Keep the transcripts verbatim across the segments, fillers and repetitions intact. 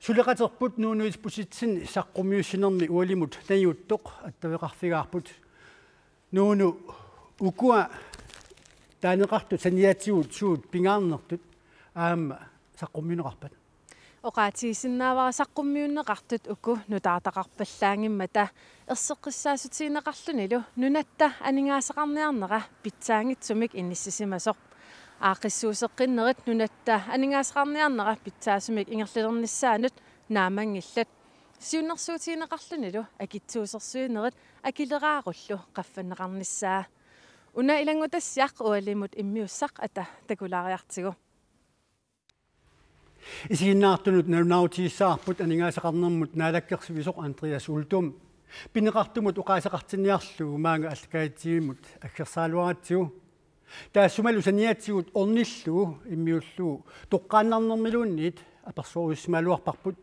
Suleqaterput Nuunu Isbosethsen saqqummiussinermi ualimut najuuttoq attaveqarfigaarput. Nuunu, ukua taaneqartut saniatigut suut pingaarnertut aamma saqqummiunneqarpat? Oqaatigisinnaavara saqqummiunneqartut uku nutaartaqarpallaanngimmata erseqqissaatigineqarlunilu nunatta aningaasaqarniarnera pitsaanngitsumik inissisimasoq. Aaqqissuusseqqinnerit nunatta aningaasaqarniarnera pitsaasumik ingerlalernissaanut naammanngillat. Siunnersuutigineqarlunilu akitsuusersuinerit akileraarullu qaffanneqarnissaa. Una ilanngutassiaq ualimut immiussaq ata takulaariartigu. Isiginnaartunut nalunaarutigissagaluarput aningaasaqarnermut naalakkersuisoq Andreas Uldum. Pineqartumut oqaaseqartinniarlugu maanga aallakaatitsivimmut aggersaraluaratsigu. Taassumalu saniatigut ornillugu immiullugu toqqaannarnermiluunniit apersorussimaluarparput.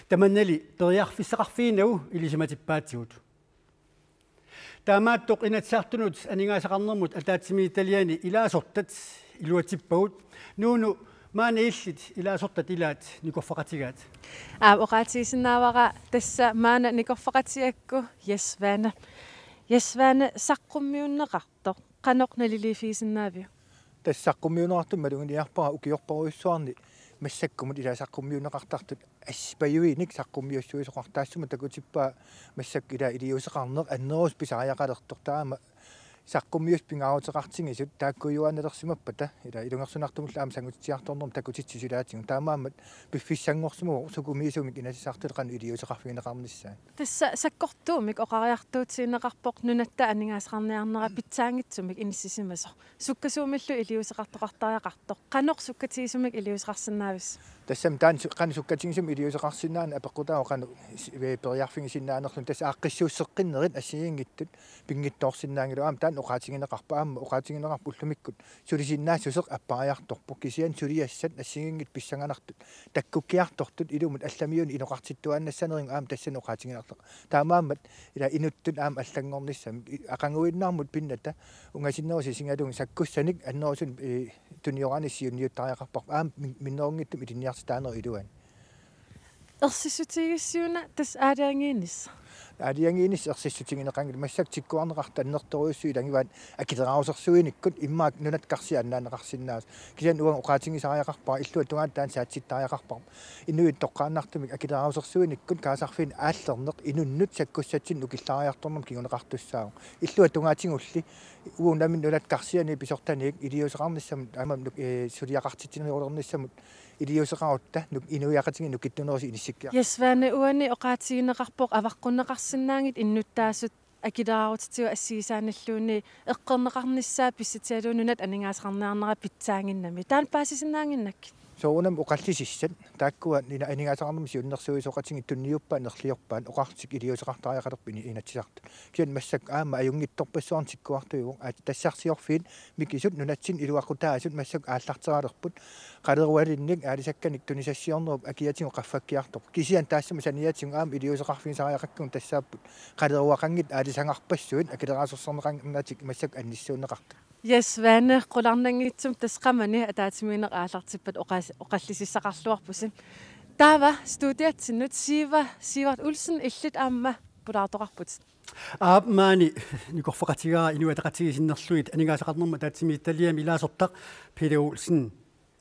Tamannali periarfissaqarfiginagu ilisimatippaatigut. Taamaattoq Inatsisartunut aningaasaqarnermut ataatsimiititaliani ilaasortat iluatsippagut. Nuunu, maanna illit ilaasortat ilaat nikorfaqatigaat? Aap, oqaatigisinnaavara tassa maanna nikorfaqatigigakku Jess Svane. Jess Svane, saqqummiunneqartoq qanoq naliliiffigisinnaaviuk? Tassa saqqummiunneqartumik maluginiarpara ukiorparujussuarni massakkumut ilaa saqqummiunneqartartut assipajuinik saqqummiussuisoqartoq, taassuma takutippaa massakkut ilaa iliuuseqarneq annerusumik pisariaqalertoq. Taama saqqummiussat pingaaruteqartigisut taakkuujuaannarsimappata ilaa ilungersunartumillu aamma sangutitsiartornermut takutitsisulaatigut. Taamaammat piffissanngorsimavoq sukumiisumik Inatsisartuni qanoq iliuuseqarfigineqarnissaa. Tassa sakkortuumik oqariartuutigineqarpoq nunatta aningaasaqarniarnera pitsaanngitsumik inissisimasoq. Sukkasuumillu iliuuseqartoqartariaqartoq. Qanoq sukkatigisumik iliuuseqarsinnaavisi? Tassami taanna su-, qanoq sukkatigisumik iliuuseqarsinnaaneq apeqqutaavoq qanoq s-, ee, periarfigisinnaanerluni. Tassa aaqqissuusseqqinnerit assigiinngitsut pinngitsoorsinnaanngilagut, aamma taanna oqaatigineqarpoq, aamma oqaatigineqarpoq ullumikkut sulisinnaassuseq appariartorpoq, kisianni suliassat assigiinngitsut pissanganartut takkukkiartortut ilumut allamiunut inoqartittuaannassanerigut aamma tassani oqaatigineqartoq. Taamaammat ilaa inuttut aamma allanngornissamik, i-, aqaguinnarmut pinnata ungasinnerusoq isigalugit sakkussanik annerusunik, ee, tunioraanik siunniuttariaqarparput aamma min-, minnerunngitsumik ilinniartitaanerup iluani. Ersissutigigissiuna tassa aalajangiinissaq? Aalajangiinissaq ersissutigineqanngilaq, massakkut tikkuarneqartut annertoorujussuit ilagivaat akileraarusersuinikkut, immaqa nunatta karsia annaanneqarsinnaasoq. Kisianni uanga oqaatigisariaqarpara, illuatungaani taanna saatsittariaqarparput. Inuit toqqaannartumik akileraarusersuinikkut kaasarfiit aallerneq inunnut sakkussatsinnut ukillaariartornermut kinguneqartussaavoq. Illuatungaatigulli uagut nammineq nunatta karsianiit pisortaniit iliuuseqarnissamut aamma nuk-, ee, suliaqartitsinerulernissamut iliuuseqarutta nuk-, inuiaqatigiit nukittunerusut inissikkiartorput. Jess Svane, uani oqaatigineqarpoq avaqqunneqarsinnaanngitsut innuttaasut akileraarutitsigut assigisaanilluunniit eqqorneqarnissaa pissutigalugu nunatta aningaasaqarniarnera pitsaannginnami. Taanna paasisinnaannginnakkit? Soorunami oqallisissat, taakkua nina aningaasaqarnermut siunnersuisoqatigiit tunniuppaat nerliorpaat oqartik iliuuseqartariaqalerput ini-, Inatsisartut. Kisianni massakkut aamma ajunngitsorpassuarnik tikkuartuuvoq, aat tassarsiorfiit mikisut nunatsinni iluaqutaasut massakkut aallarteralerput. Qalerualinnik aalisakkanik tunisassiornerup akiatigut qaffakkiartorpoq. Kisianni taassuma saniatigut aamma iliuuseqarfigisariaqakkagut tassaapput qaleruaqanngitsut aalisagarpassuit akileraarusersorneqarnatik massakkut annissuunneqartut. Jess Svane, qularnanngitsumik tassa qamani ataatsimiinneq aallartippat oqas-, oqallisissaqarluarpusi. Taava studiatsinnut Siiva Siivart Olsen, illit aamma pulaartoqarputit. Aap, maani nikorfaqatigaara Inuit Ataqatigiit sinnerlugit aningaasaqarnermut ataatsimiititaliami ilaasortaq Peter Olsen.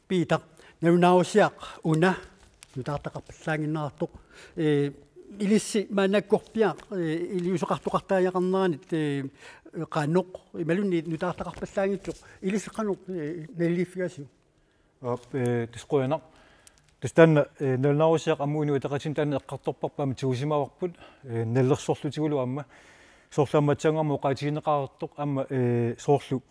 Peter, nalunaarusiaq una nutaartaqarpallaannginnerartoq. Ee, ilissi maannakkorpiaq, ee, iliuuseqartoqartariaqarneranit, ee, qanoq imaluunniit nutaartaqarpallaanngitsoq, ilissi qanoq, ee, naliliiffigisiuk? Aap, ee, tassa qujanaq. Tassa taanna, ee, nalunaarusiaq aamma Inuit Ataqatigiinni taanna eqqartorparput aamma tigusimavarput, ee, nalilersorlutigulu aamma. Soorlu aamma aatsaannguaq aamma oqaatigineqareersoq aamma, ee, soorlu,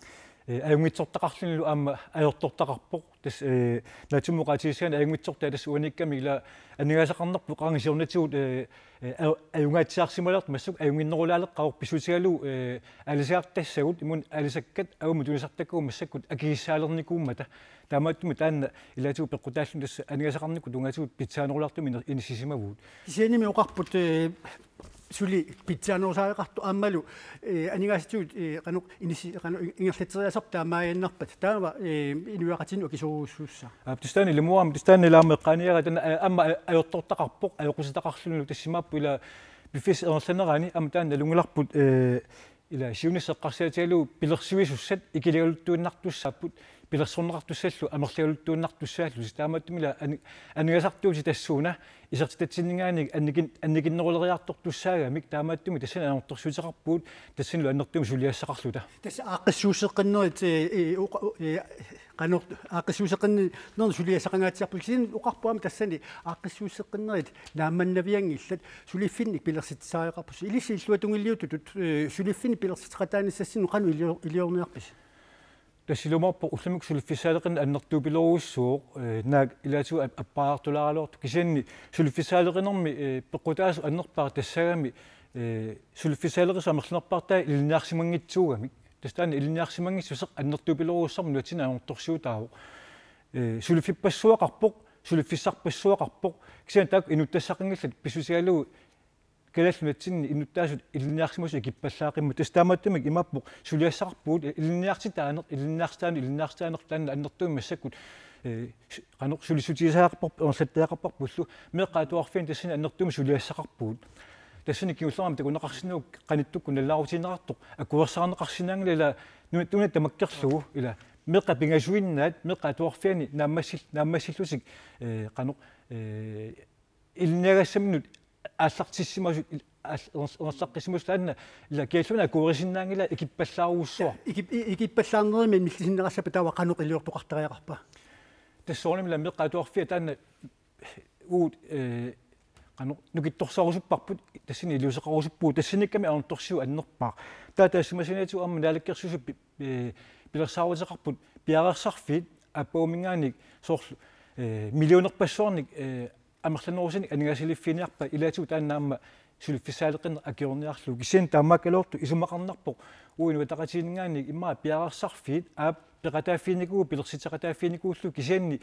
ee, ajunngitsortaqarlunilu aamma ajortortaqarpoq. Tassa, ee, naatsumik oqaatigissagaanni ajunngitsortaa tassa uaniikkamik ilaa aningaasaqarnerput qanga siornatigut, ee, ee, aju-, ajugaatsiarsimalersoq massakkut ajunnginnerulaaleqqavoq pissutigalugu, ee, aalisakkat tassagut imaluunniit aalisakkat avammut tunisartakkagut massakkut akigissaalernikuummata. Taamaattumik taanna ilaatigut peqqutaalluni tassa aningaasaqarnikkut tungaatigut pitsaanerulaartumik iner-, inissisimavugut. Kisiannimi oqarput, ee, suli pitsaanerusariaqartoq aammalu, eh, aningaasatigut, eh, qanoq inisi-, qanoq ingerlatseriaaserput taamaaginnarpat. Taava, eh, inuiaqatigiinnut akisoorujussuussaaq. Aa, tassa taanna ilumoorama, tassa taanna ilaa aamma eqqaaniaraanni taanna, eh, aamma, eh, ajortortaqarpoq, ajoqusittaqarluni, tassa imaappoq ilaa piffissap ingerlanerani aamma taanna nalunngilarput, eh, ilaa siunissaq eqqarsaatigalugu pilersuisussat ikiligaluttuinnartussaapput, pilersorneqartussallu amerligaluttuinnartussaallutik, taamaattumik ilaa ani-, aningaasartuutit tassuuna isertitatsinninngaanniit annikin-, annikinneruleriartortussaagamik, taamaattumik tassani ajornartorsiuteqarpugut, tassanilu annertuumik suliassaqarluta. Tassa aaqqissuusseqqinnerit, eh, eh, uqa-, eh, qanoq aaqqissuusseqqinnermi suliassaqangaatsiarpugut, kisianni oqarpoq aamma tassani aaqqissuusseqqinnerit naammannavianngillat, suliffinnik pilersitsisariaqarpusi. Ilissi illuatungiliuttutut, eh, suliffinnik pilersitseqataanissassinnut qanoq ilio-, iliorniarpisi? Tassa ilumoorpoq ullumikkut suliffissaaleqineq annertuupilorujussuuvoq, eh, naak ilaatigut ap-, appariartulaaraluartoq, kisianni suliffissaaleqinermi, eh, peqqutaasut annerpaat tassagami, eh, suliffissaaleqisut amerlanerpaartaat ilinniarsimanngitsuugamik. Tassa taanna ilinniarsimanngitsuseq annertuupilorujussuarmik nunatsinni ajornartorsiutaavoq. Eh, suliffipassuaqarpoq, suliffissarpassuaqarpoq. Kisianni taakku inuttassaqanngillat pissutigalugu Kalaallit Nunatsinni innuttaasut ilinniarsimasut ikippallaaqimmata. Tassa taamaattumik imaappoq suliassaqarpugut, ilinniartitaaneq, ilinniartitaaneq, ilinniartitaaneq taanna annertuumik massakkut, eh, s-, qanoq sulissutigisariaqarparput, ingerlattariaqarparpullu, meeqqat atuarfianni tassani annertuumik suliassaqarpugut. Tassani kingullermik takuneqarsinnaavoq qanittukkut nalunaarutigineqartoq akuersaarneqarsinnaanngilaq ilaa nu-, nuna tamakkerlugu ilaa meeqqat pingasuinnaat meeqqat atuarfianni naammassil-, naammassillutik, eh, qanoq, eh, ilinniagassaminnut aallartissimasut, il-, aal-, ingerl-, ingerlaqqissimasut taanna ilaa kialluunniit akuerisinnaanngilaat ikippallaarujussuarput. Ikip-, i-, ikippallaarnermi millisinneqassappat taava qanoq iliortoqartariaqarpa? Tassa soorunami ilaa meeqqat atuarfiat taanna uagut, eh, qanoq nukittorsarusupparput, tassani iliuuseqarusuppugut, tassaniikkami ajornartorsiut annerpaaq. Taava taassuma saniatigut aamma Naalakkersuisut pi-, eh, pilersaaruteqarput piareersarfiit aappaaguminngaanniit soorlu, eh, millionerpassuarnik, eh, amerlanerusunik aningaasaliffiiniarpaat, ilaatigut taanna aamma suliffissaaleqineq akiorniarlugu. Kisianni taamaakkaluartoq isumaqarnarpoq uagut Inuit Ataqatigiinninngaanniit immaqa piareersarfiit aap peqataaffiginikuupput, pilersitseqataaffiginikuullutik, kisianni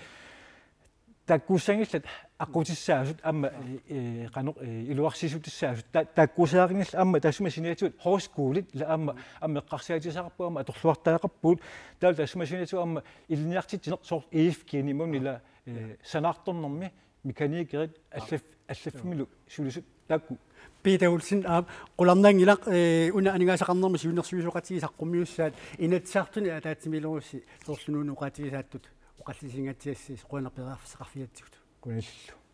taakkuussanngillat aqqutissaasut aamma, eh, eh, qanoq, eh, iluarsiissutissaasut ta-, taakkuusariaqanngillat aamma taassuma saniatigut højskolit ilaa aamma, aamma eqqarsaatigisaqarpugut aamma atorluartariaqarpugut, taavalu taassuma saniatigut aamma ilinniartitsineq soorlu E F G-ni imaluunniit ilaa, eh, sanaartornermi, mekanikerit, allaf-, allaffimmilu sulisut taakku. Peter Olsen, aap, qularnanngilaq, eh, una aningaasaqarnermut siunnersuisoqatigiit saqqummiussaat Inatsisartuni ataatsimiilerussi soorlu Nuummi oqaatigisaattut oqallisisinngaatsiassi, qujanaq periarfissaqarfigigatsigut. Qujanarlu.